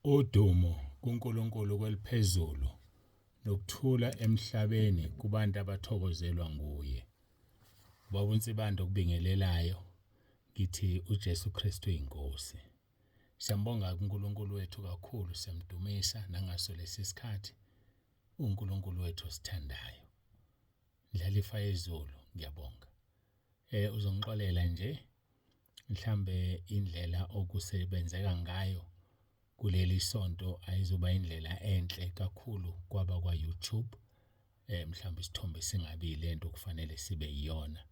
Udumo kuNkulunkulu kweliphezulu nokuthula emhlabeni kubantu abathokozelwa nguye. Baba uNsibande okubingelelayo ngithi uJesu Kristu uyinkosi. Siyambonga uNkulunkulu wethu kakhulu, siyamdumisa nangaso lesi sikhathi. UNkulunkulu wethu osithandayo. Ndlalifa yezulu, ngiyabonga. Uzongixolela nje mhlambe indlela okusebenzeka ngayo kuleli sonto ayizuba indlela enhle kakhulu kwaba kwa YouTube. Mhlawumbe isithombe singabi lento kufanele sibe yiyona.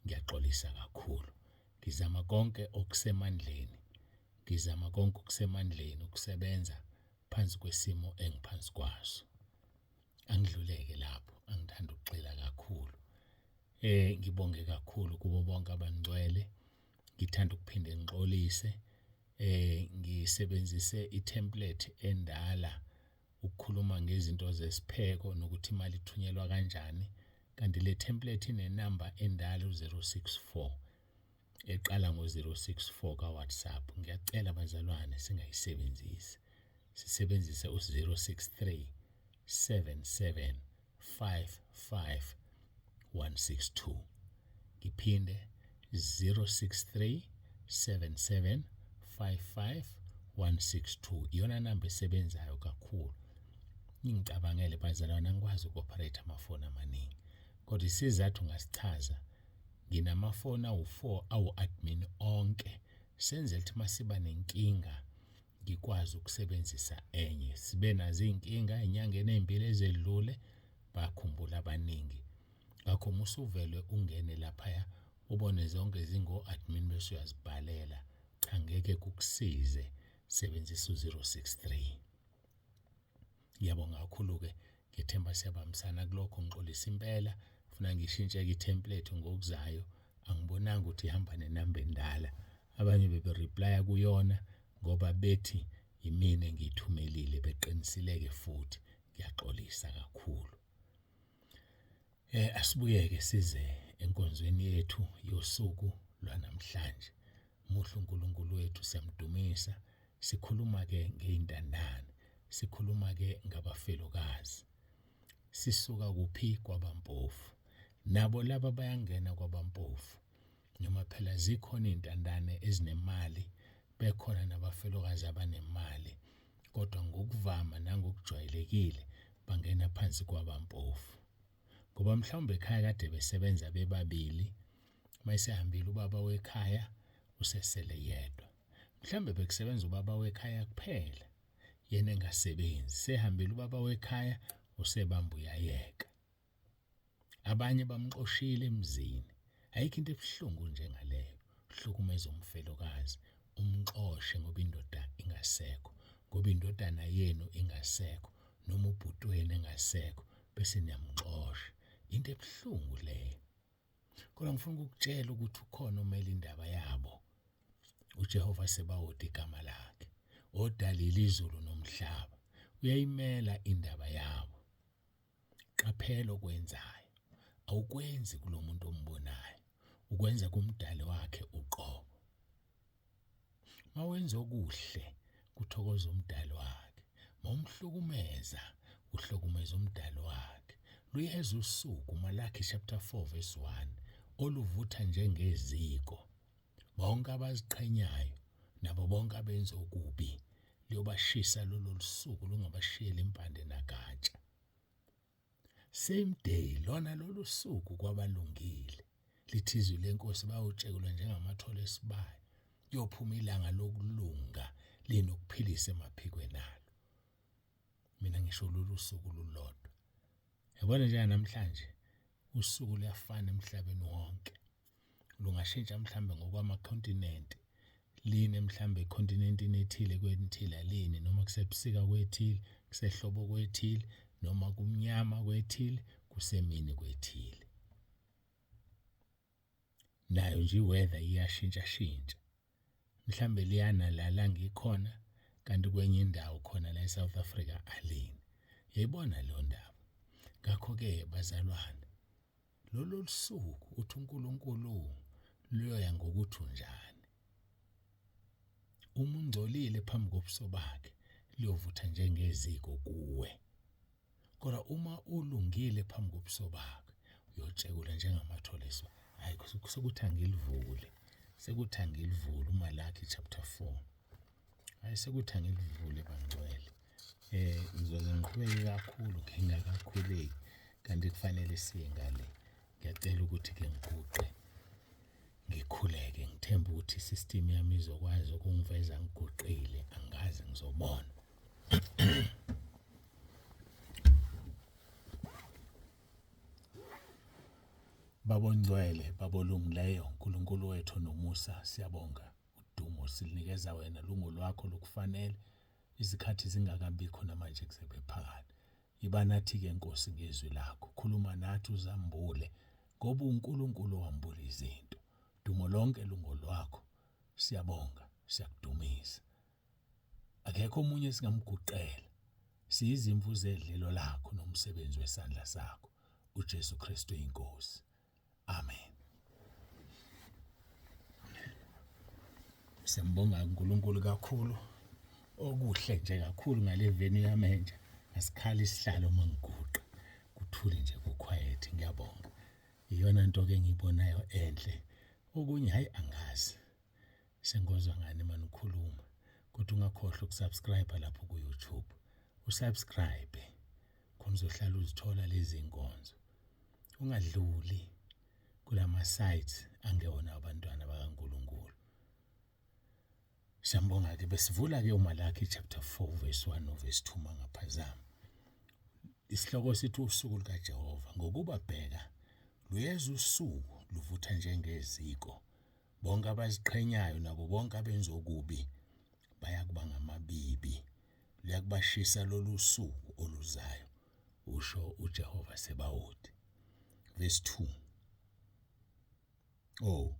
Ngiyaxolisa kakhulu. Ngizama konke okusemandleni. Ngizama konke okusemandleni ukusebenza phansi kwesimo engiphansi kwaso. Angidluleke lapho, angithanda ukugxila kakhulu. Ngibonge kakhulu kubo bonke abangcwele. Ngithanda ukuphinde ngixolise. Ngisebenzise i-template endala ukukhuluma ngezinto zesipheko nokuthi imali ithunyelwa kanjani, kanti le template inenamba endala u-064 eqala ngo-064 ka-WhatsApp. Ngiyacela bazalwane singayisebenzisi, sisebenzise u-063 77 55 162. Ngiphinde 063 77 55 162, iyona namba esebenzayo kakhulu. Ngicabangele bazalwane, angikwazi uku-operate amafoni amaningi, kodwa isizathu ngasichaza. Nginamafoni awu-4 awu-admin onke, senzela ukuthi masiba nenkinga ngikwazi ukusebenzisa enye. Sibe nazo iy'nkinga ey'nyangeni ey'mbili ezedlule, bakhumbula abaningi. Ngakho musuvele ungene laphaya ubone zonke zingo-admin bese uyazibhalela. Cha, ngeke kukusize, sebenzisa u-063. Ngiyabonga kakhulu-ke, ngethemba siyabambisana kulokho. Ngixolisa impela, funa ngishintshe-ke i-template ngokuzayo. Angibonanga ukuthi ihamba nenamba endala. Abanye bebe-replya kuyona ngoba bethi imina engiyithumelile, beqinisileke futhi. Ngiyaxolisa kakhulu. Asibuyeke size enkonzweni yethu yosuku lwanamhlanje. Muhle uNkulunkulu wethu, siyamdumisa. Sikhuluma-ke ngey'ntandane, sikhuluma-ke ngabafelokazi. Sisuka kuphi? Kwabampofu. Nabo laba bayangena kwabampofu, noma phela zikhona iy'ntandane ezinemali, bekhona nabafelokazi abanemali, kodwa ngokuvama nangokujwayelekile bangena phansi kwabampofu. Ngoba mhlawumbe ekhaya kade besebenza bebabili, mayesehambile ubaba wekhaya usesele yedwa. Mhlawumbe bekusebenza ubaba wekhaya kuphela, yena engasebenzi. Sehambile ubaba wekhaya, usebamba uyayeka. Abanye bamxoshile emzini. Ayikho into ebuhlungu njengaleyo, uhlukumeza umfelokazi, umxoshe ngoba indoda ingasekho, ngoba indodana yenu ingasekho, noma ubhuti wenu engasekho, bese niyamxosha. Into ebuhlungu leyo. Kodwa ngifuna ukukutshela ukuthi ukhona omele indaba yabo. uJehova Sebawoti igama lakhe, odalile izulu nomhlaba, uyayimela indaba yabo. Qaphela okwenzayo, awukwenzi kulomuntu ombonayo, ukwenza kumdali wakhe uqobo. Mawenza okuhle kuthokoza umdali wakhe, mawumhlukumeza uhlukumeza umdali wakhe. Luyeza usuku, Malaki chapter 4 verse 1, oluvutha njengeziko. Bonke abaziqhenyayo nabo bonke abenza okubi liyobashisa lolo lusuku, lungabashiyela impande nagatsha. Same day lona lolu suku kwabalungile, lithi izwi lenkosi bayotshekelwa njengamathole esibaya, kuyophuma ilanga lokulunga linokuphilisa emaphikweni alo. Mina ngisho lolu suku lulodwa. Yabona nje namhlanje usuku luyafana emhlabeni wonke. Lungashintsha mhlambe ngokwamakhontinenti, line mhlambe ekhontinentini ethile kwethile aline, noma kusebusika kwethile, kusehlobo kwethile, noma kumnyama kwethile, kusemini kwethile. Nayo nje i-weather iyashintsha shintsha. Mhlambe liyana la la ngikhona, kanti kwenye indawo khona la eSouth Africa alini. Yayibona leyo ndaba. Ngakho-ke bazalwane, lolu lusuku uthi uNkulunkulu luyoya ngokuthi unjani. Uma ungcolile phambi kobuso bakhe, liyovutha njengeziko kuwe. Kodwa uma ulungile phambi kobuso bakhe, uyotshekula njengamathole esiba. Hayi, sekuthi angilivule, sekuthi angilivule uMalaki chapter 4. Hayi, sekuthi angilivule bangcwele. Ngizoze ngiqhubeke kakhulu ngingakakhuleki, kanti kufanele siye ngale. Ngiyacela ukuthi ke ngiguqe ngikhuleke, ngithemba ukuthi isystem yami izokwazi ukungiveza ngiguqile, angazi ngizobona. Baba ongcwele, Baba olungileyo, uNkulunkulu wethu nomusa, siyabonga. Udumo silinikeza wena, lungo lwakho lokufanele izikhathi zingakabikho namanje kuze kube phakade. Iba nathi-ke Nkosi ngezwi lakho, khuluma nathi uzambule, ngoba uNkulunkulu owambula izinto. Dumo lonke lungolwakho, siyabonga, siyakudumisa. Akekho omunye esingamguqela, siyizimvu zedlelo lakho nomsebenzi wesandla sakho, uJesu Kristu inkosi. Amen. Siyambonga uNkulunkulu kakhulu. Okuhle nje kakhulu ngale venue yami entsha, asikhali isihlalo uma ngiguqa, kuthule nje ku-quiet. Ngiyabonga, iyona nto ke engiyibonayo enhle. Okunye hayi angazi, sengozwa ngani mani ukhuluma, kodwa ungakhohlwa ukusubscribe lapho ku-YouTube, usubscribe khona uzohlala uzithola lezi nkonzo. Ungadluli kulama sites angewona abantwana bakaNkulunkulu. Siyambonga ke, besivula ke uMalaki chapter 4 verse 1 no verse 2 mangaphazami. Isihloko sithi usuku lukaJehova, ngokuba bheka luyeza usuku luvutha njengeziko, bonke abaziqhenyayo nabo bonke abenza okubi bayakuba ngamabibi, luyakubashisa lolu suku oluzayo, usho uJehova Sebawoti. Verse 2. Oh,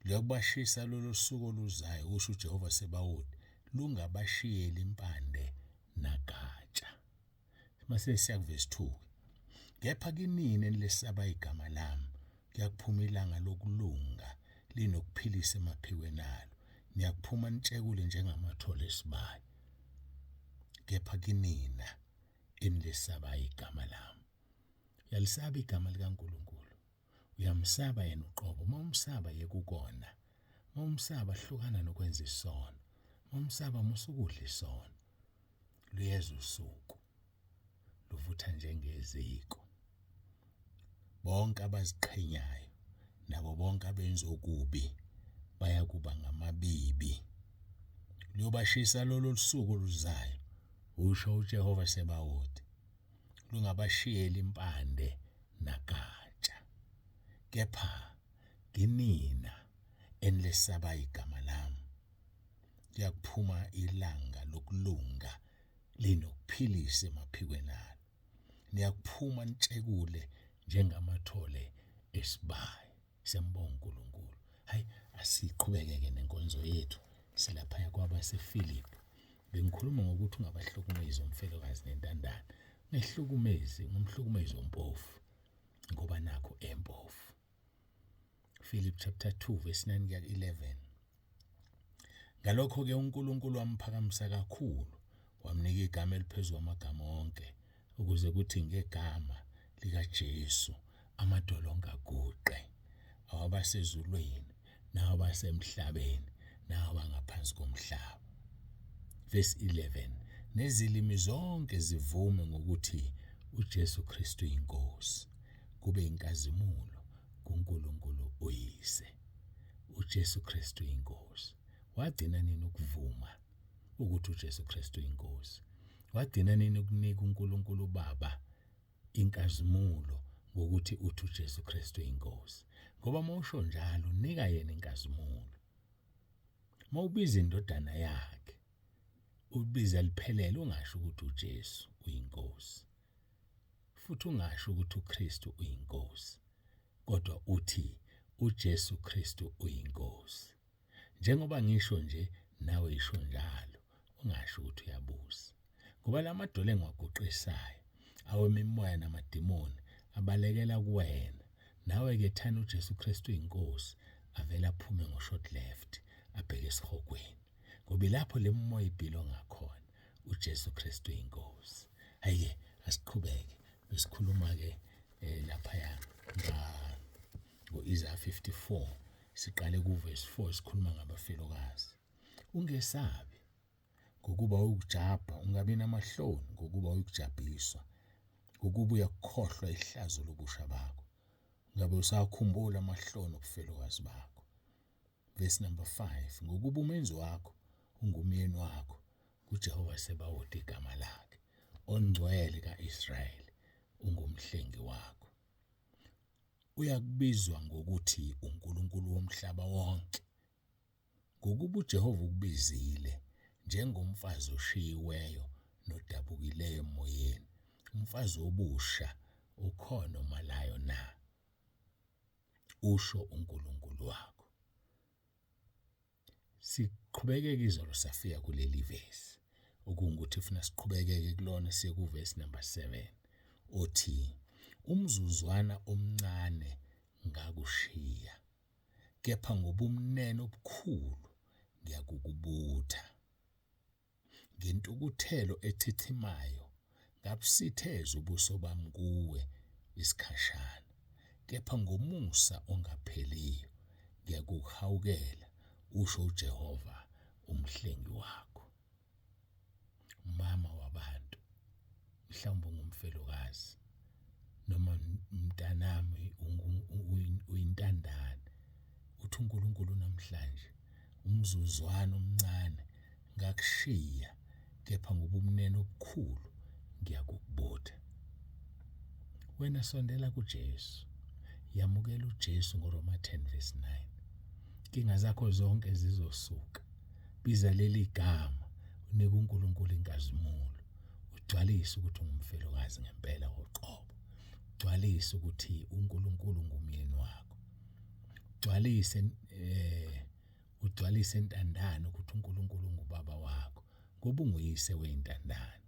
luyakubashisa lolu suku oluzayo, usho uJehova Sebawoti, lungabashiyeli impande nagatsha. Mase siya kuverse 2. Kepha kinini enilesaba igama lami, kuyakuphuma ilanga lokulunga linokuphilisa emaphikweni alo, niyakuphuma nitshekule njengamathole esibaya. Kepha kinina enilesaba igama lami. Uyalisaba igama likaNkulunkulu, uyamsaba yena uqobo. Uma umsaba yekukona, uma umsaba hlukana nokwenza isono, uma umsaba musukudla isono. Luyeza usuku luvutha njengeziko, bonke abaziqhenyayo nabo bonke abenza okubi bayakuba ngamabibi, luyobashisa lolo lusuku oluzayo, usho uJehova Sebawoti, lungabashiyeli impande nagatsha. Kepha kinina enilesaba igama lami, kuyakuphuma ilanga lokulunga linokuphilisa emaphikweni alo, niyakuphuma nitshekule njengamathole esibaya. Siyambonga uNkulunkulu. Hayi, asiqhubeke-ke nenkonzo yethu. Silaphaya kwabaseFilipi. Bengikhuluma ngokuthi ungabahlukumezi umfelokazi nentandane. Ungehlukumezi, ungumhlukumezi ompofu, ngoba nakho empofu. Philip chapter 2 verse 9 kuya 11. Ngalokho-ke uNkulunkulu wamphakamisa kakhulu, wamnika igama eliphezu kwamagama onke, ukuze kuthi ngegama likaJesu amadolo onke aguqe, awabasezulwini nawabasemhlabeni nawabangaphansi komhlaba. Verse 11, nezilimi zonke zivume ngokuthi uJesu Kristu inkosi, kube inkazimulo kuNkulunkulu uYise. uJesu Kristu inkosi. Wagcina nini ukuvuma ukuthi uJesu Kristu inkosi? Wagcina nini ukunika uNkulunkulu uBaba inkazimulo ngokuthi uthi uJesu Kristu inkosi? Ngoba mawusho njalo nika yena inkazimulo. Mawubiza indodana yakhe, ubiza liphelele, ungasho ukuthi uJesu uyinkosi, futhi ungasho ukuthi uKristu uyinkosi, kodwa uthi uJesu Kristu uyinkosi. Njengoba ngisho nje, nawe isho njalo, ungasho ukuthi uyabusa. Ngoba lamadolo engiwaguqisayo awemimoya namadimoni abalekela kuwena, nawe ke thana uJesu Kristu uyinkosi, avele aphume ngo short left abheke esihogweni. Ngoba ilapho le mimoya ibhilonga khona. uJesu Kristu inkosi. Hayi asiqhubeke, besikhuluma ke laphaya ngo-Isaiah 54, siqale kuverse 4, sikhuluma ngabafelokazi. Ungesabi ngokuba uyukujabha, ungabi namahloni ngokuba uyukujabhiswa, ngokuba uyakukhohlwa ihlazo lobusha bakho, ungabe usakhumbula amahloni obufelokazi bakho. Verse number 5, ngokuba umenzi wakho ungumyeni wakho, uJehova Sebawoti igama lakhe, ongcwele kaIsrayeli ungumhlengi wakho. Uyakubizwa ngokuthi uNkulunkulu womhlaba wonke, ngokuba uJehova ukubizile njengomfazi oshiyiweyo nodabukileyo emoyeni, umfazi obusha ukhona omalayo na, usho uNkulunkulu wakho. Siqhubekeke izolo safika kuleli vesi, okungukuthi funa siqhubekeke kulona siye kuvesi number 7, othi umzuzwana omncane ngakushiya, kepha ngobumnene obukhulu ngiyakukubutha. Ngentukuthelo echichimayo ngabusitheza ubuso bami kuwe isikhashana, kepha ngomusa ongapheliyo ngiyakukuhawukela, usho uJehova umhlengi wakho. Mama wabantu, mhlawumbe ungumfelokazi noma mntanami uyintandane, uthi uNkulunkulu namhlanje umzuzwana omncane ngakushiya, kepha ngobumnene obukhulu ngiyakukubutha. Wena sondela kuJesu, yamukela uJesu ngoRoma 10 verse 9. Inkinga zakho zonke zizosuka. Biza leli gama, unike uNkulunkulu inkazimulo, ugcwalise ukuthi ungumfelokazi ngempela woqobo, ugcwalise ukuthi uNkulunkulu ngumyeni wakho, ugcwalise ugcwalise intandane ukuthi uNkulunkulu ngubaba wakho, ngoba unguyise weyintandane.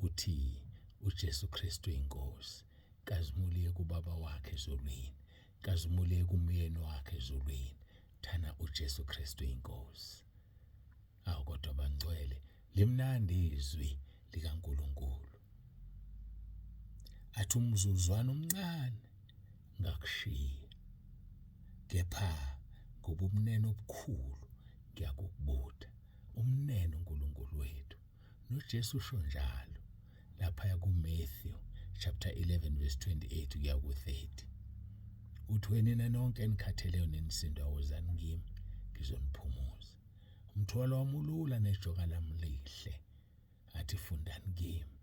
Uthi uJesu Kristu inkosi, inkazimulo kubaba wakhe ezulwini, inkazimulo kumyeni wakhe ezulwini. Thana uJesu Kristu inkosi. Awu kodwa bangcwele, limnandi izwi likaNkulunkulu. Athi umzuzwana omncane ngakushiya, kepha ngobumnene obukhulu ngiyakukubutha. Umnene uNkulunkulu wethu. NoJesu usho njalo lapha kuMatthew chapter 11 verse 28 kuya ku-30. Uthi wena nonke enikhatheleyo nenisindwa, wozani kimi ngizoniphumuza. Umthwalo wami ulula nejoka lami lihle. Athi fundani kimi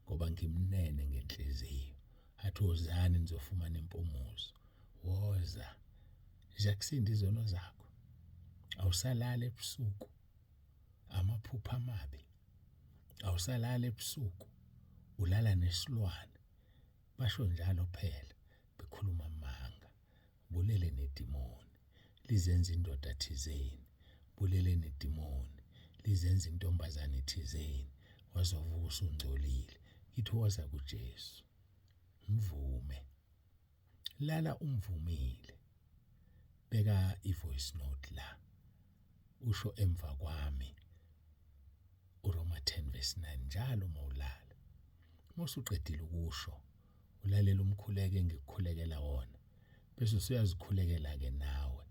ngoba ngimnene ngenhliziyo. Athi wozani nizofumana impumuzo. Woza, ziyakusinda izono zakho. Awusalali ebusuku, amaphupho amabi. Awusalali ebusuku, ulala nesilwane. Basho njalo phela bekhuluma amanga. Bulele nedimoni lizenza indoda thizeni, bulele nedimoni lizenza intombazane thizeni, wazovuka usungcolile. Ngithi woza kuJesu, mvume, lala umvumile. Beka i-voice note la, usho emva kwami uRoma 10 verse 9 njalo mawulala. Uma usuqedile ukusho, ulalela umkhuleko engikukhulekela wona, bese usuyazikhulekela ke nawe.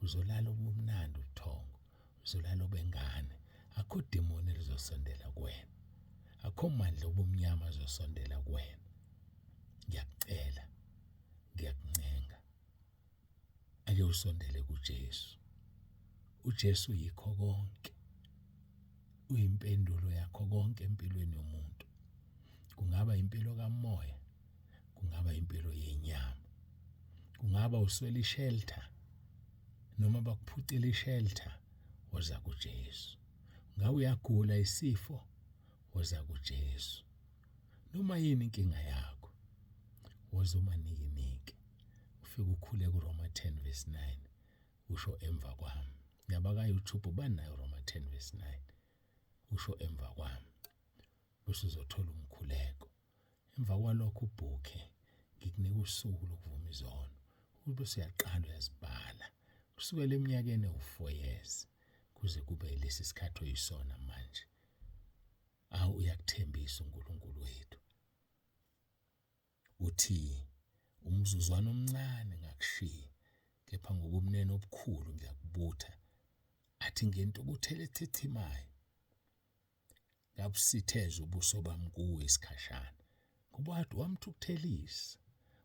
Uzolala ubumnandi ubuthongo, uzolala obengane. Akho demoni elizosondela kuwena, akho mandla obumnyama azosondela kuwena. Ngiyakucela, ngiyakuncenga, ake usondele kuJesu. uJesu yikho konke, uyimpendulo yakho konke empilweni yomuntu. Kungaba impilo kamoya, kungaba impilo yenyama, kungaba uswele ishelter noma bakuphucile ishelter, woza kuJesu. Ngabe uyagula isifo, woza kuJesu. Noma yini inkinga yakho, woza umanikiniki, ufike ukhule kuRoma 10 verse 9, usho emva kwami. Nabaka YouTube banayo Roma 10 verse 9, usho emva kwami, bese uzothola umkhuleko. Emva kwalokho ubhukhe, ngikunika usuku lokuvuma izono, ube usuyaqala uyazibhala kusukela eminyakeni ewu-4 years kuze kube lesi sikhathi oyisona manje. Awu, uyakuthembisa uNkulunkulu wethu. Uthi umzuzwana omncane ngakushiya, kepha ngobumnene obukhulu ngiyakubutha. Athi ngentukuthelo echichimayo ngabusitheza ubuso bami kuwe isikhashana, ngoba wathi wamthukuthelisa,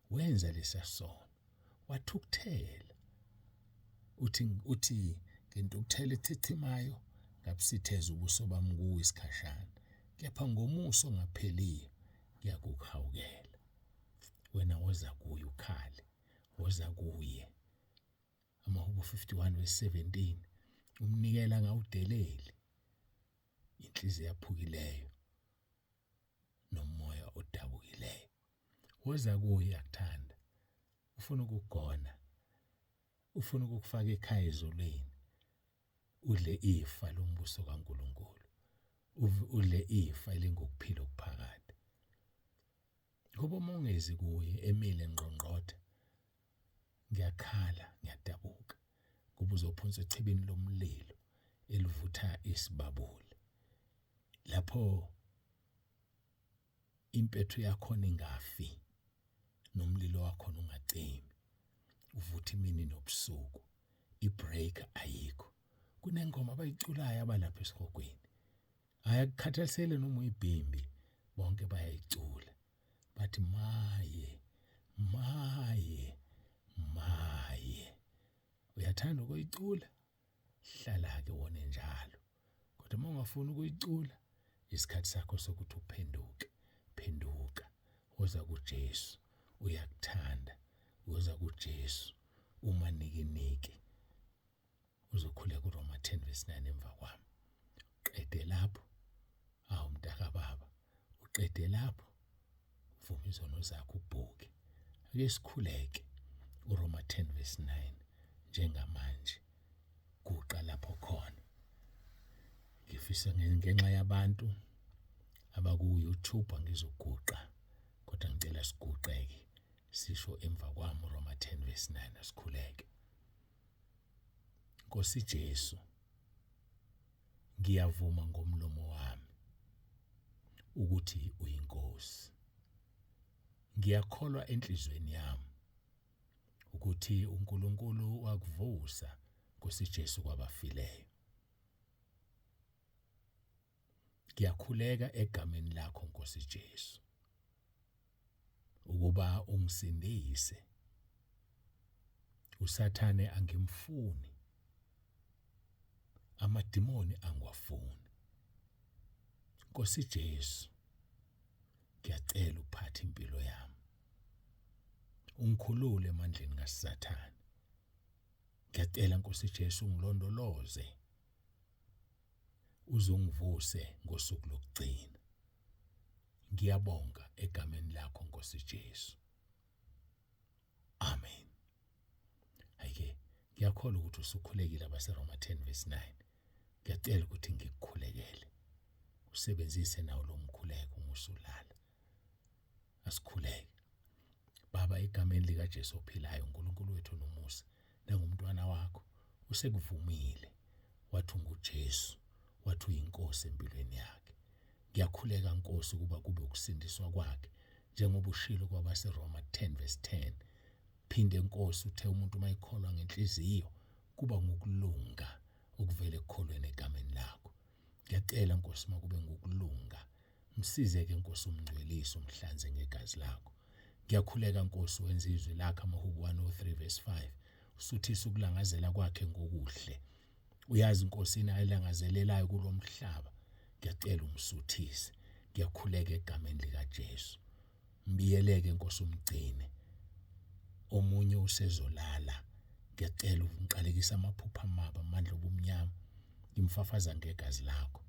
wenza lesa sono, wathukuthela. Uthi ngentukuthelo echichimayo ngabusitheza ubuso bami kuwe isikhashana, kepha ngomusa ongapheliyo ngiyakukuhawukela. Wena woza kuye ukhale, woza kuye. Amahubo 51 verse 17, umnikelo angawudeleli, inhliziyo yaphukileyo nomoya odabukileyo. Woza kuye, uyakuthanda, ufuna ukukugona, ufuna ukukufaka ekhaya ezulwini, udle ifa lombuso kaNkulunkulu, udle ifa elingukuphila okuphakade. Ngoba uma ungezi kuye emile ngqongqotha, ngiyakhala, ngiyadabuka, ngoba uzophonswa echibini lomlilo elivutha isibabule, lapho impethu yakhona ingafi nomlilo wakhona ungacimi, uvutha imini nobusuku, ibreak ayikho. Kunengoma abayiculayo abalapha esihogweni, hhayi akukhathalisele noma uyibhimbi, bonke bayayicula, bathi maye, maye, maye. Uyathanda ukuyicula? Hlala-ke wone njalo. Kodwa uma ungafuni ukuyicula, isikhathi sakho sokuthi uphenduke. Phenduka, woza kuJesu, uyakuthanda. Woza kuJesu, umanikiniki. Uzokhuleka uRoma 10 verse 9 emva kwami. Uqede lapho, awu mntakababa, uqede lapho, vuma izono zakho ubhuke. Ake sikhuleke uRoma 10 verse 9 njengamanje. Guqa lapho khona. Ngifisa ngenxa yabantu abaku YouTube angizoguqa, kodwa ngicela siguqeke sisho emva kwami uRoma 10 verse 9, asikhuleke. Nkosi Jesu, ngiyavuma ngomlomo wami ukuthi uyiNkosi. Ngiyakholwa enhlizweni yami ukuthi uNkulunkulu wakuvusa Nkosi Jesu kwabafileyo. Ngiyakhuleka egameni lakho Nkosi Jesu ukuba ungisindise. uSathane angimfuni, amadimoni angiwafuni. Nkosi Jesu, ngiyacela uphathe impilo yami, ungikhulule emandleni kaSathane. Ngiyacela Nkosi Jesu ungilondoloze, uzungivuse ngosuku lokugcina. Ngiyabonga egameni lakho Nkosi Jesu. Amen. Ayike, ngiyakholwa ukuthi usukhulekile abaseRoma 10 verse 9. Ngiyacela ukuthi ngikukhulekele. Usebenzise nawo lo mkhuleko uma usulala. Asikhuleke. Baba, egameni likaJesu ophilayo, uNkulunkulu wethu nomusa, nangumntwana wakho usekuvumile, wathi unguJesu, wathi uyinkosi empilweni yakhe. Ngiyakhuleka Nkosi ukuba kube ukusindiswa kwakhe njengoba ushilo kwabaseRoma 10 verse 10. Phinde Nkosi, uthe umuntu uma ekholwa ngenhliziyo kuba ngukulunga okuvela ekukholweni egameni lakho. Ngiyacela Nkosi makube ngukulunga. Msize-ke Nkosi, umngcwelise, umhlanze ngegazi lakho. Ngiyakhuleka Nkosi, wenze izwi lakho amahubo 103 verse 5. Usuthisa ukulangazela kwakhe ngokuhle. Uyazi Nkosi yini ayilangazelelayo kulomhlaba. Ngiyacela umsuthise. Ngiyakhuleka egameni likaJesu. Mbiyeleke Nkosi, umgcine. Omunye usezolala. Ngiyacela umqalekisa amaphupho amabi, amandla obumnyama. Ngimfafaza ngegazi lakho.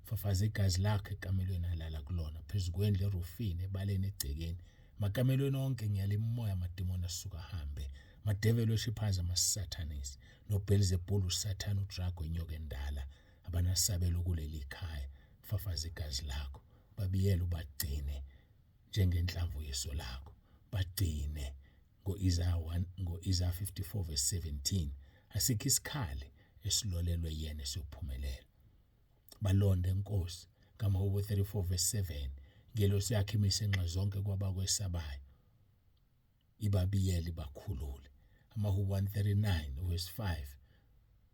Fafaza igazi lakho ekamelweni alala kulona, phezu kwendlu, erufini, ebaleni, egcekeni, makamelweni onke. Ngiyala imimoya, amadimoni asuka ahambe, madeveli worshipers, ama-satanist, noBelzebul, uSathane, uDrago, inyoka endala, abanasabelo kuleli khaya. Fafaza igazi lakho, babiyele, ubagcine njengenhlamvu yeso lakho, bagcine ngo-Isaiah 1, ngo-Isaiah 54 verse 17. Asikho isikhali esilolelwe yena esiyophumelela. Balonde Nkosi. KamaHubo 34 verse 7, ngelosi yakhe imise nxa zonke kwabakwesabayo, ibabiyele ibakhulule. AmaHubo 139 verse 5,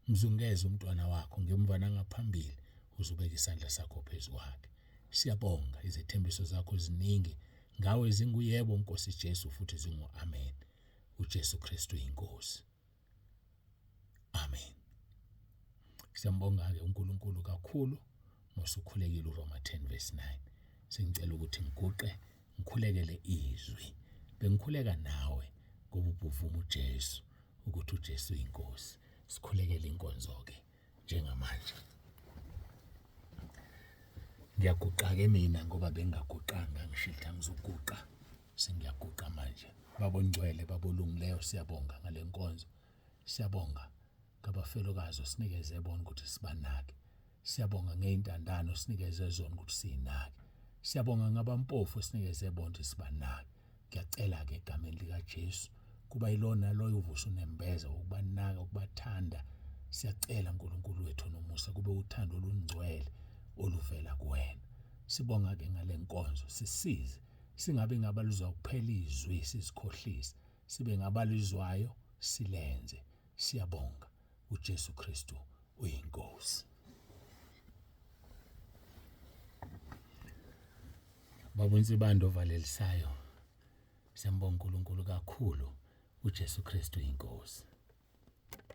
mzungeze umntwana wakho ngemva nangaphambili, uzubeka isandla sakho phezu kwakhe. Siyabonga izethembiso zakho ziningi ngawe, zinguyebo Nkosi Jesu, futhi zingu-amen. UJesu Kristu inkosi. Amen. Siyambonga-ke uNkulunkulu kakhulu musukhulekile uRoma 10 verse 9. Sengicela ukuthi ngiguqe ngikhulekele izwi. Bengikhuleka nawe ngoba ubuvuma uJesu ukuthi uJesu uyinkosi. Sikhulekele inkonzo-ke njengamanje. Ngiyaguqa-ke mina ngoba bengingaguqanga ngishitha ngizoguqa. Sengiyaguqa manje. Baba ongcwele, Baba olungileyo, siyabonga ngale nkonzo. Siyabonga ngabafelokazi osinikeze bona ukuthi sibanake. Siyabonga ngey'ntandane osinikeze zona ukuthi siyinake. Siyabonga ngabampofu osinikeze bona ukuthi sibanake. Ngiyacela-ke egameni likaJesu kuba yilona loyo uvusa unembeza wokubanaka, ukubathanda. Siyacela uNkulunkulu wethu nomusa kube uthando olungcwele oluvela kuwena. Sibonga-ke ngale nkonzo, sisize singabe ngabalizwa kuphela izwi sizikhohlise, sibe ngabalizwayo silenze. Siyabonga, uJesu Kristu uyinkosi. Baba uNsibande ovalelisayo, siyambonga uNkulunkulu kakhulu, uJesu Kristu uyinkosi.